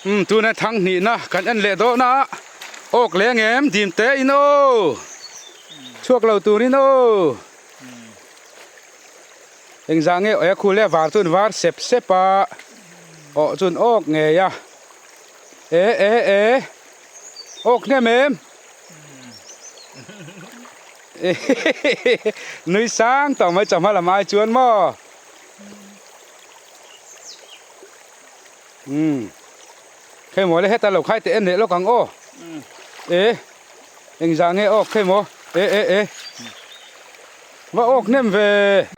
Umm tuna thang hnihna kan en leh dawn a, awk leng em dim te in aw, chhuak lo turin aw. Engzah nge e khu le var chuan var sep sep a, awh chuan awk ngei a, e e e awk hnem em? Nui sang tawh mai chawhma lam ai chuan maw? Umm Khei maw le heta lo khai teh en leh lawk ang aw. E engzah nge awk khei maw e e e va awk hnem ve.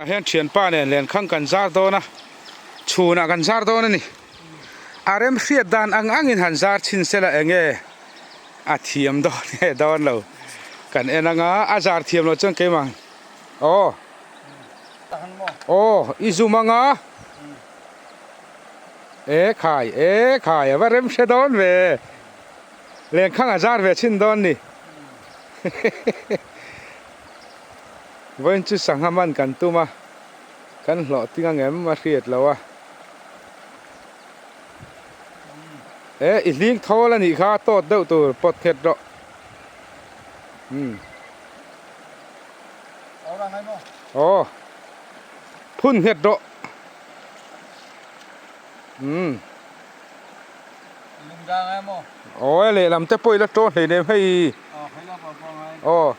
Ah hian thianpa nen lenkhang kan zar dawn a, chhunah kan zar dawn a ni. A rem hriat dan ang angin han zar chhin sela enge a thiam dawn nge dawn lo kan en anga a zar thiam loh chuan keimah aw aw i zum anga. E khai, e khai, a va rem hre dawn ve. Lenkhang a zar ve chhin dawn ni. Vawiin chu sangha man kan tum a, kan hlawh ting ang em a hriat lo a. E, i hling thawl a nih kha, tawt deuh tur pawt nghet rawh. Umm. Aw, phun nghet rawh. Umm. Aw e lehlam te pawh i la ṭawn hlei nem hei. Aw.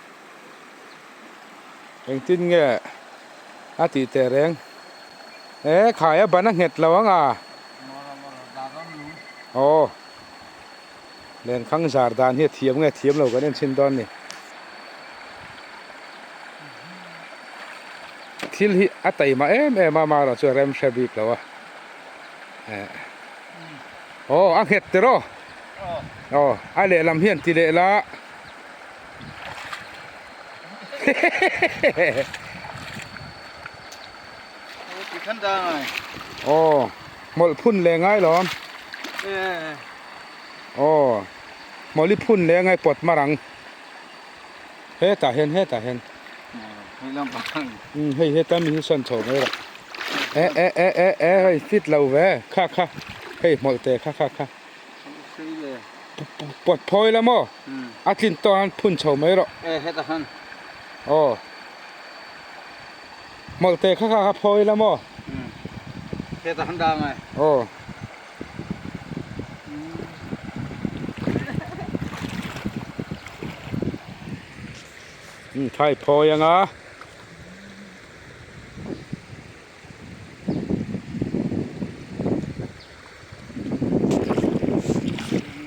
Engtin nge a tih teh reng. E khai a ban a nghet lo ang a. Aw. Lenkhang zar dan hi a thiam nge thiam lo kan en chhin dawn ni. Thil hi a taima em em a amaherawh chu a rem hre bik lo a. Eh. Aw a nghet tiraw? Aw a lehlam hian ti leh la. Aw hmawlh phun leh ngai lawm. Aw hmawlh i phun leh ngai pawt mar ang. Hetah hian hetah hian. Umm hei heta mi hi sawn chho mai rawh. E e e e e hei fit lo ve kha kha hei hmawlh te kha kha kha. Pawt phawi la maw? A tlin tawh han phun chho mai rawh. E hetah han. Aw. Hmawlh te kha kha kha phawi la maw? Hetah han dah ngai. Aw. Umm thai phawi anga.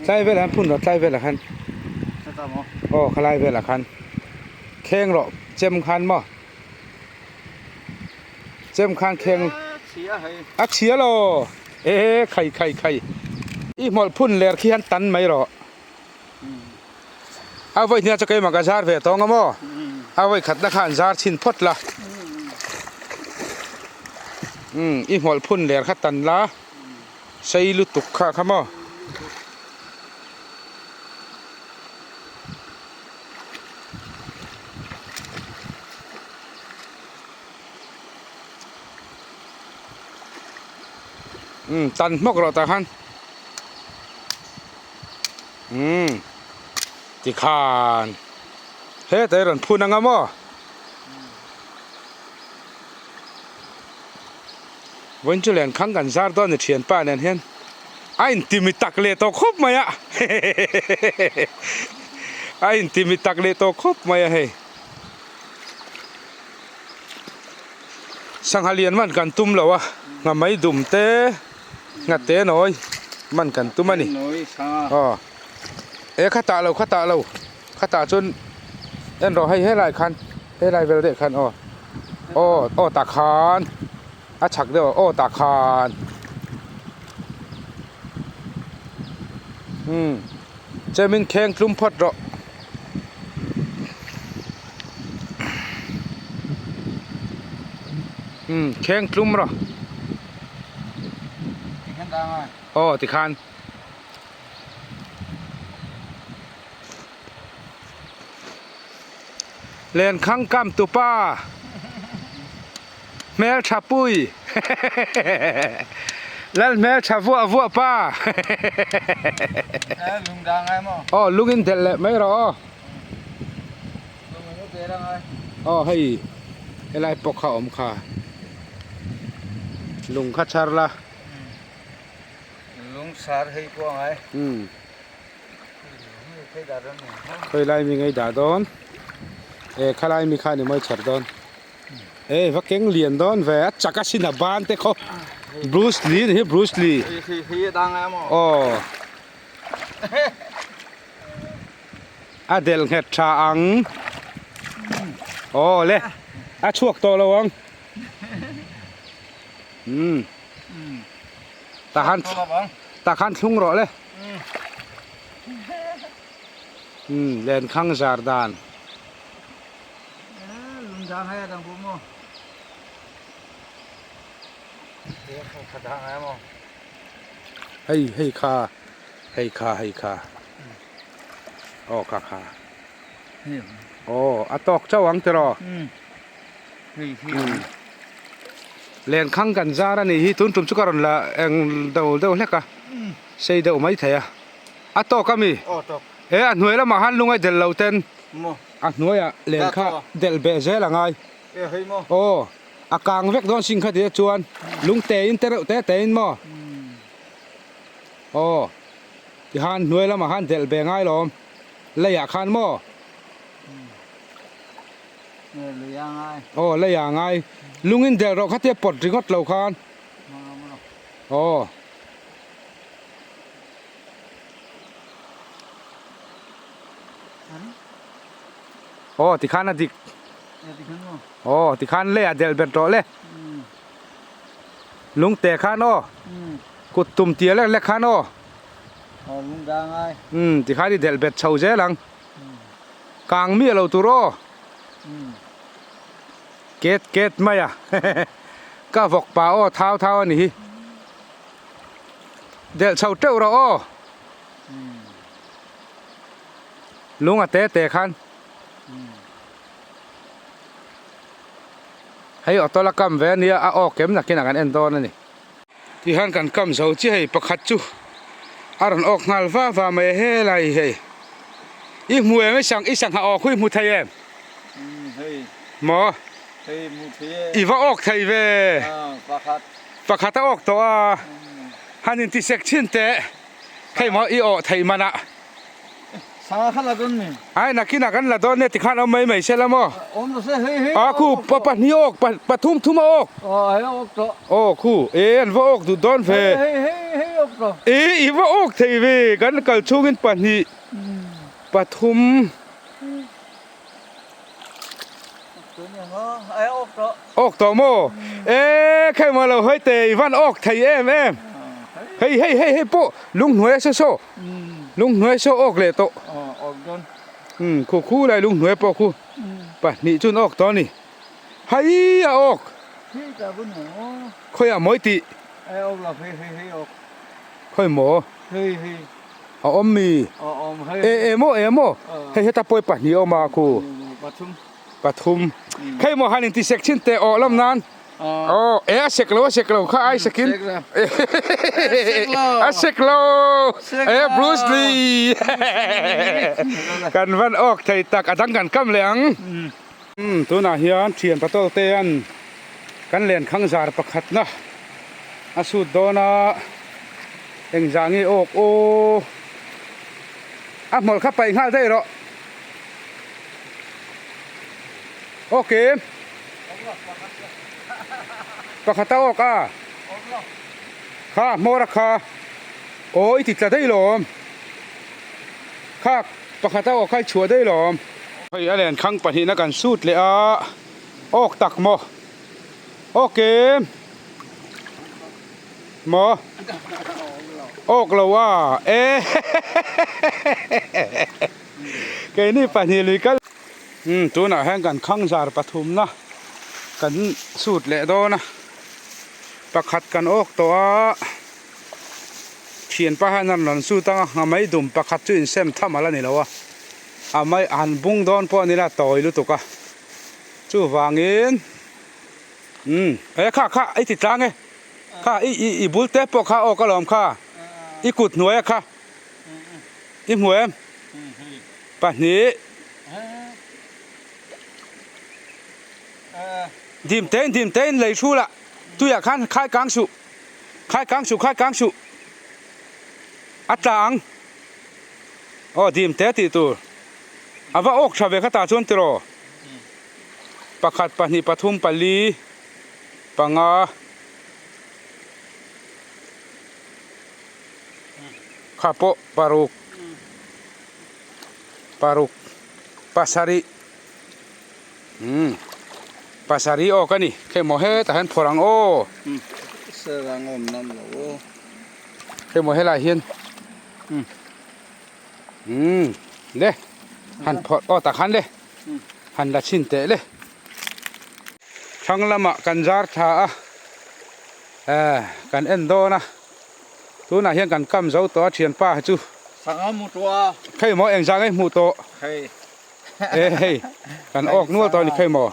Tlai velah han phun rawh tlai velah khan aw khalai velah khan kheng rawh chem khan maw chem khan kheng a chhia lo e khai khai khai i hmawlh phun ler khi han tan mai rawh a vawi hniah chu keimah ka zar ve tawng a maw a vawi khatna kha an zar chhin phawt la umm i hmawlh phun ler kha tan la sei lutuk kha kha maw. Umm tan hmawk rawh tah khan. Umm tikhan hetah hi rawn phun anga maw vawiin chu lenkhang kan zar dawn a ni thianpa nen hian a intimi tak leh tawh khawp mai a hehehe a intimi tak leh tawh khawp mai a hei sangha lian man kan tum lo a nghamai dum te. Nghate nawi man kan tum a ni. Aw e khatah lo khatah lo khatah chuan en rawh hei helai khan helai vel deuh khan aw aw aw tah khan a chhak deuh aw tah khan umm chemin kheng tlum phawt rawh. Umm kheng tlum rawh. Aw tikhan. Lenkhang kam tupa hmeltha pui. Lal hmel tha vuah vuah pa. Aw lung in delh leh mai rawh aw. Aw hei helai pawh kha awm kha lung kha chhar la. Lung sar hei pawh a ngai. Khawi lai mi ngei dah dawn e khalai mi kha ni mawi chher dawn e va keng lian dawn ve a chak a sin a ban te khaw Bruce Lee ni hi Bruce Lee aw a delh nghet tha ang aw le a chhuak tawh lo ang umm tah khan tah khan thlung rawh le. Umm lenkhang zar dan. Hei hei kha hei kha hei kha aw kha kha aw a tawk chauh ang tiraw umm lenkhang kan zar a nih hi tun tum chu ka rawn la eng deuh deuh hlek a. Sei deuh mai thei a. A tawk a mi? Aw tawk. He a hnuai lamah khan lungai del lo ten. Maw. A hnuaiah len kha del beh zel a ngai. E hei maw. Aw. A kang vek dawn sin kha tia chuan lung te in te reuh te te in maw. Aw. Tikhan hnuai lamah khan del beh ngai lawm. Leiah khan maw. Leiah ngai. Aw leiah ngai. Lungin del rawh kha tia pawt ringawt lo khan. Aw. Aw tikhan a dik. Aw tikhan lei a delh bet rawh le. Lungte khan aw. Kut tum tia lek lek khan aw. Umm tikhan i delh bet chho zel ang. Kang miah lo tur aw. Ket ket mai a. Ka vawk pa aw thau thau a ni hi. Delh chho teuh rawh aw. Lung a te te khan. Hei auto la kam ve ania a aw kem nakin ah kan en dawn a ni. Tihian kan kam zo chi hei pakhat chu a rawn awk nghal va va mai a helai hi hei. I hmu em i sang i sangha awk hu i hmu thei em? Maw? I va awk thei ve. Pakhat a awk tawh a, han inti sek chhin teh, hei maw i awh theih man ah. Sanga kha la dawn mi? Ai nakinah kan la dawn nia tikhan awm mai mai se la maw? Awm lo se hei hei. A khu pahnih awk pathum thum a awk. Aw hei awk tawh. Aw khu e an va awk duh dawn ve. Hei hei hei awk tawh. E i va awk thei ve kan kal chhungin pahnih pathum. Awk tawh maw? E khai maw lo hawi te i van awk thei em em. Hei hei hei hei pawh lunghnuai a saw saw. Lunghnuai saw awk leh tawh. Umm khu khu lai lunghnuai pawh khu pahnih chuan awk tawh a ni. Hei a awk. Khawiah mawi tih. Khawi maw? A awm mi? E e maw e maw hei heta pawi pahnih a awm a khu pathum hei maw han inti sek thin teh awh lam nan aw e a sek lo a sek lo kha ai sekin a sek lo e Bruce Lee kan van awk thei tak a dang kan kam leh ang tunah hian thian patol te an kan len khang zar pakhat na a sut dawn a. Engzah nge awk aw. A hmawlh kha paih nghal daih rawh. Ok. Pakhat a awk a. Kha hmawr a kha. Aw i ti tla daih lawm. Kha pakhat a awk kha i chhuah daih lawm. Hei a len khang pahnihna kan sut leh a. Awk tak maw. Ok. Maw? Awk lo a e Keini pahnih lui kal. Umm tunah hian kan khang zar pathumna kan sut leh dawn a, pakhat kan awk tawh a, thianpa hian a rawn sut ang a, ngamai dum pakhat chu insem tham ala ni lo a, a mai han bung dawn pawh a ni la tawi lutuk a, chuvangin umm e kha kha i ti tlang e. Kha i i i bul te pawh kha awk alawm kha. I kut hnuaia kha. I hmu em? Pahnih. Dim tein dim tein lei hrulah tuiah khan khai kang suh. Khai kang suh khai kang suh. A tla ang. Aw dim te tih tur. A va awk tha ve kha tah chuan tiraw. Pakhat pahnih pathum pali panga kha pawh paruk paruk pasarih umm pasarih aw ka ni hei maw hetah hian phawrh ang aw. Hei maw helaiah hian umm le han phawrh aw tah khan le han la chhin teh le thlang lamah kan zar tha a eh kan en dawn a tunah hian kan kam zo tawh a thianpa chu Sangha hmu tawh a hei maw engzah nge hmuh tawh hei e hei kan awk nual tawh a ni hei maw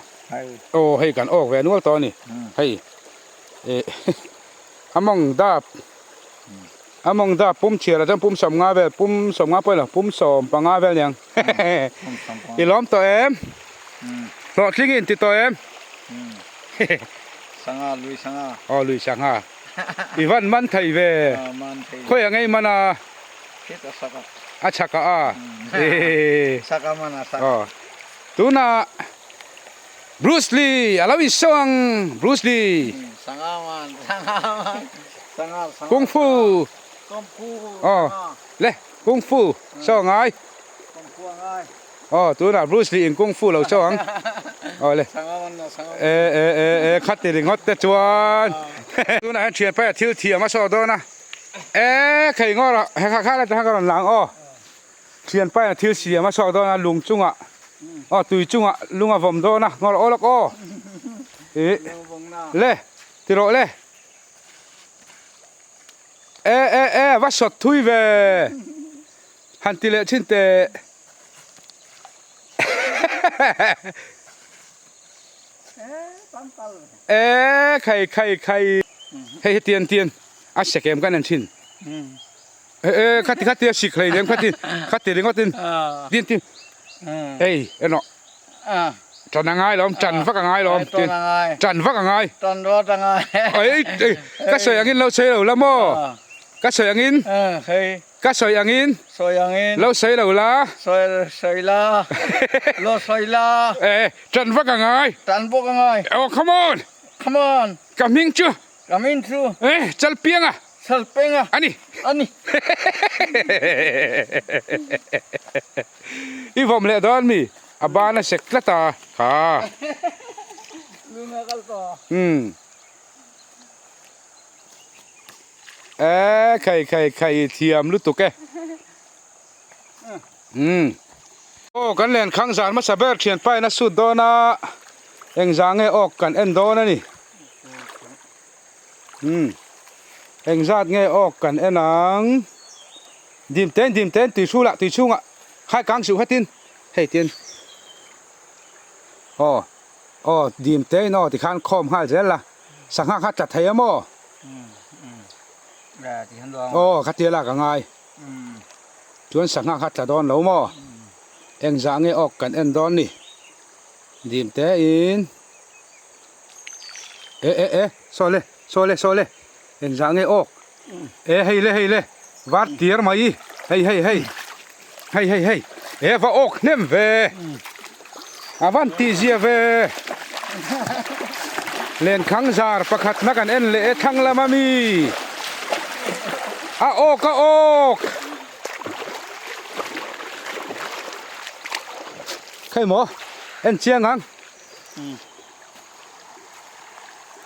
aw hei kan awk ve nual tawh a ni hei eh. A mawng dap a mawng dap pum chhiar ah chuan pum sawmnga vel pum sawmnga pawh ni lo pum sawm panga vel niang i lawm tawh em hlawhtling i inti tawh em sangha lui sangha aw lui sangha i van man thei ve khawi ang ei man a a chhak ah a saka man a saka aw tunah Bruce Lee a lo insaw ang Bruce Lee Kung Fu aw le Kung Fu saw ngai aw tunah Bruce Lee in Kung Fu lo saw ang aw le e e e e khati ringawt te chuan tunah hian thian paia thil thiam a saw dawn a e khei ngawr a he kha kha la te kha ka rawn lang aw. Thian paina thil siam a chhuak dawn a, lung chungah aw tui chungah lung a vawm dawn a, ngawr aw lawk aw ih le ti rawh le e e e va sawt thui ve han ti leh thin teh e khai khai khai hei hi tian tian a sekem kan en thin. E khati khati a sik hlei lem khati khati ringawt in tin tin hei enawh ṭan a ngai lawm ṭan vak a ngai lawm tin ṭan vak a ngai ṭan rawt a ngai ei ka sawi angin lo sawi lo la maw ka sawi angin ka sawi angin sawi angin lo sawi lo la sawi sawi la lo sawi la e ṭan vak a ngai ṭan vak a ngai oh come on come on ka hming chu ka hming chu e Chalpianga Chalpenga a ni. A ni. I vawm leh dawn mi? A ban a sek tlat a. Kha. Lung a kal tawh. Umm. E khai khai khai i thiam lutuk e. Umm. Aw kan len khang zan hmasa ber thianpa in a sut dawn a, engzah nge awk kan en dawn a ni. Umm engzat nge awk kan en ang dim ten dim ten tui hrulah tui chhungah khai kang suh hatin hei tin aw aw dim te in aw tikhan khawm nghal zel la sangha kha tla thei a maw aw khatia lak a ngai chuan sangha kha tla dawn lo maw engzah nge awk kan en dawn ni dim te in. E e e saw le saw le saw le engzah nge awk e hei le hei le var tir mai hei hei hei hei hei hei e va awk hnem ve a van tih zia ve lenkhang zar pakhat na kan en leh e thlang lam ami a awk a awk khei maw en chiang ang.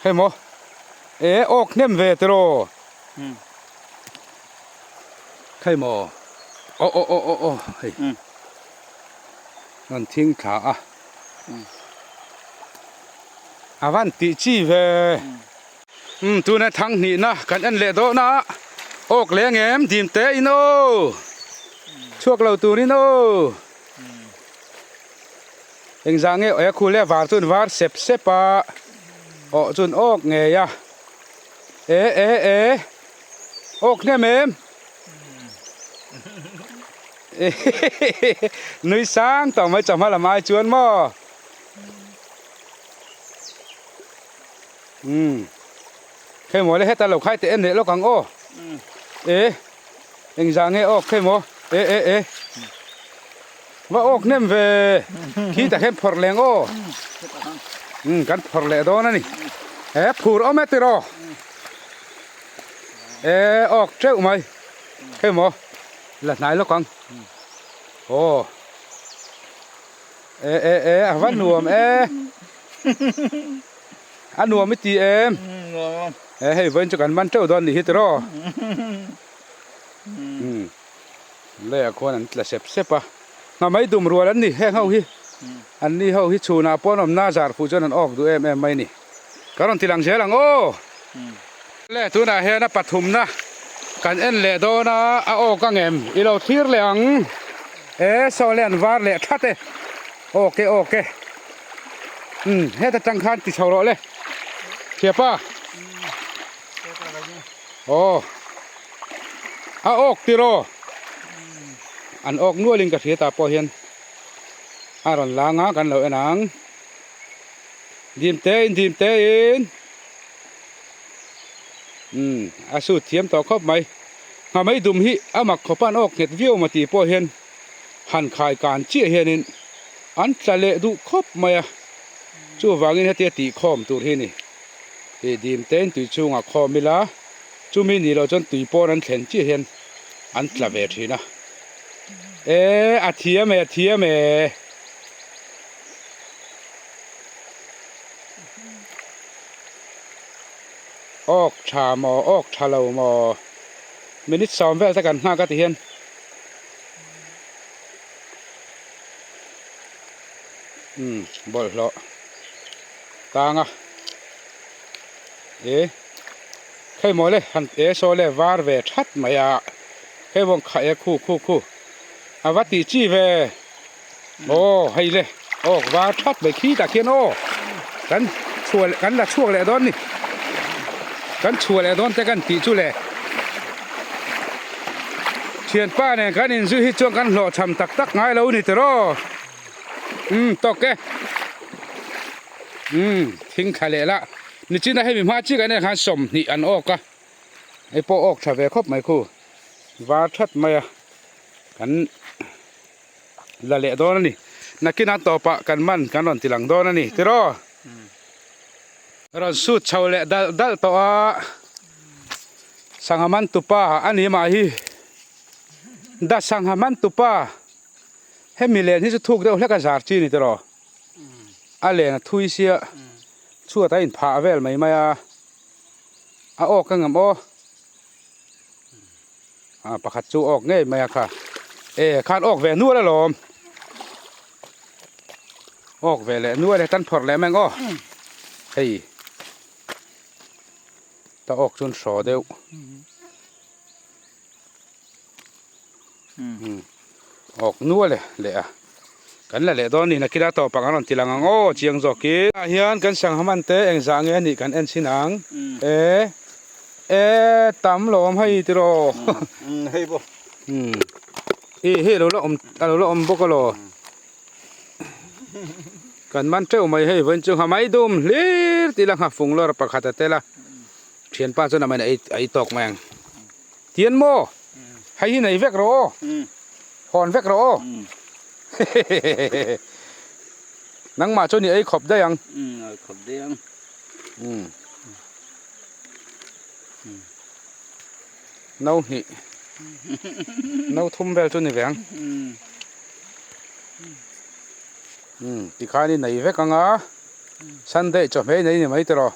Hei maw e awk hnem ve tiraw hei maw aw aw aw aw aw hei rawn thing thla a a van tih chi ve umm tuna thang hnihna kan en leh dawn a awk leng em dim te in aw chhuak lo turin aw. Engzah nge awh e khu le var chuan var sep sep a awh chuan awk ngei a. E e e awk hnem em nui sang tawh mai chawhma lam ai chuan maw umm hei maw le heta lo khai teh en leh lawk ang aw e engzah nge awk hei maw e e e va awk hnem ve khi tak hian phawrh leng aw umm kan phawrh leh dawn a ni he phur awm e tiraw e awk teuh mai hei maw la hnai lawk ang aw e e e a va nuam e a nuam i ti em e hei vawiin chu kan man teuh dawn nih hi tiraw umm. Leiah khuan an tla sep sep a, hnamei dum rual an ni heng ho hi, an ni ho hi chhunah pawh an awmna zar fuh chuan an awk duh em em mai a ni. Ka rawn ti lang zel ang aw. Le tunah hian a pathumna kan en leh dawn a, a awk ang em? I lo thlir leh ang. E saw le an var leh that e. Awk e awk e. Umm heta tang khan ti chho rawh le. Thiapa. Aw. A awk tiraw? An awk nualin ka hria tah pawh hian a rawn lang a kan lo en ang. Dim te in dim te in umm a sut thiam tawh khawp mai. Nghamei dum hi a mak khawp a an awk nghet viau maw tih pawh hian han khai kan chiah hianin an tla leh duh khawp mai a. Chuvangin hetia tih khawm tur hi a ni. Tih dim te in tui chhungah khawm ila. Chumi nih loh chuan tui pawn an thlen chiah hian an tla ve thin a. E a thiam e a thiam e. Awk tha maw awk tha lo maw minute sawm vel te kan nghak a ti hian. Umm bawlhhlawh tang a e. Hei maw le han e saw le var ve that mai a, hei vawng kha e khu khu khu a va tih chi ve aw hei le aw var that mai khi tah khian aw kan chhuah leh kan la chhuak leh dawn ni kan chhuah leh dawn te kan tih chu le thianpa nen kan inzui hi chuan kan hlawhchham tak tak ngai lo ni tiraw umm tawk e. Umm thing thla leh lah nichina hemi hma chiah kan en khan 20 an awk a hei pawh awk tha ve khawp mai khu var that mai a kan la leh dawn a ni nakinah tawpah kan man kan rawn ti lang dawn a ni tiraw rawn sut chho leh dalh dalh tawh a sangha man tupa a ni mah hi da sangha man tupa hemi len hi chu thuk deuh hlek a zar chi a ni tiraw. A len a thui sia chhuat a inphah vel mai mai a a awk a ngam aw a pakhat chu awk ngei mai a kha e khan awk ve nual alawm awk ve leh nual e tan phawrh leh mai ang aw hei ta awk chuan hraw deuh. Awk nual e leh a kan la leh dawn ni nakila tawp ang a rawn ti lang ang aw chiang zawk hi ah hian kan sangha man te engzah nge anih kan en chhin ang e e tam lo awm hei tiraw hei bawk i hei alo la awm alo la awm bawk alaw kan man teuh mai hei vawiin chu nghamai dum hlir tih la nghafung lawr pakhat a tel a thianpa chuan a man a ei tawk mai ang. Tian maw? Hei hi nei vek rawh aw. Hawn vek rawh aw. Nangmah chuan i ei khawp daih ang. Ei khawp daih ang. No hnih. No thum vel chu ni ve ang. Tikhan i nei vek ang a. Sunday chawhmeh i nei ni mai tiraw.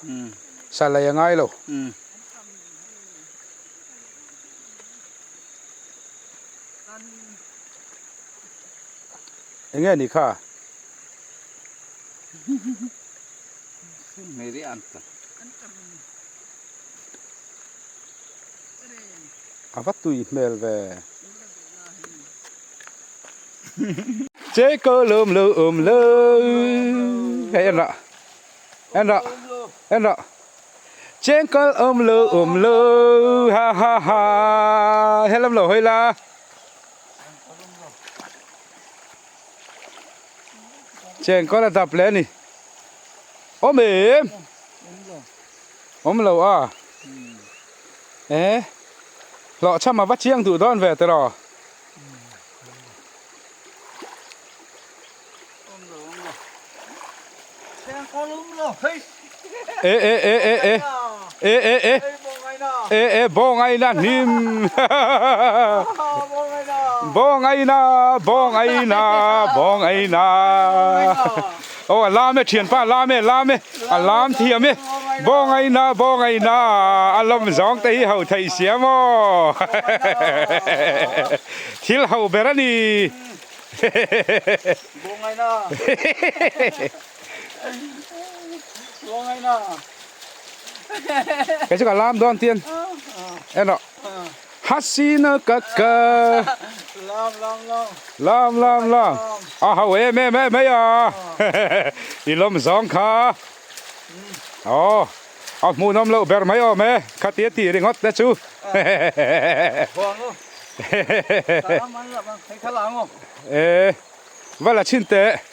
Sa lei a ngai lo. Enge ni kha? A va tui hmel ve. Che ko lum lum lu. Hei en rawh. En rawh. En rawh. Chengkawl awm lo awm lo ha ha ha helam lo hawi la. Chengkawl a dap leh a ni. Awm em? Awm lo a. E hlawhchham a va chiang duh dawn ve tiraw. E e e e e e e e e e bawngaina hnim bawngaina bawngaina bawngaina aw a lam e thianpa a lam e a lam e a lam thiam e bawngaina bawngaina a lawm zawng te hi ho theih sia maw thil ho ber a ni. Cái chú cả lam đón tiên em nọ hasina ka ka lam lam lam à hậu em em em ấy à i lom gióng kha ồ a hmuh nawm loh ber mai awm e khatia tih ringawt te chu e va la chhin teh.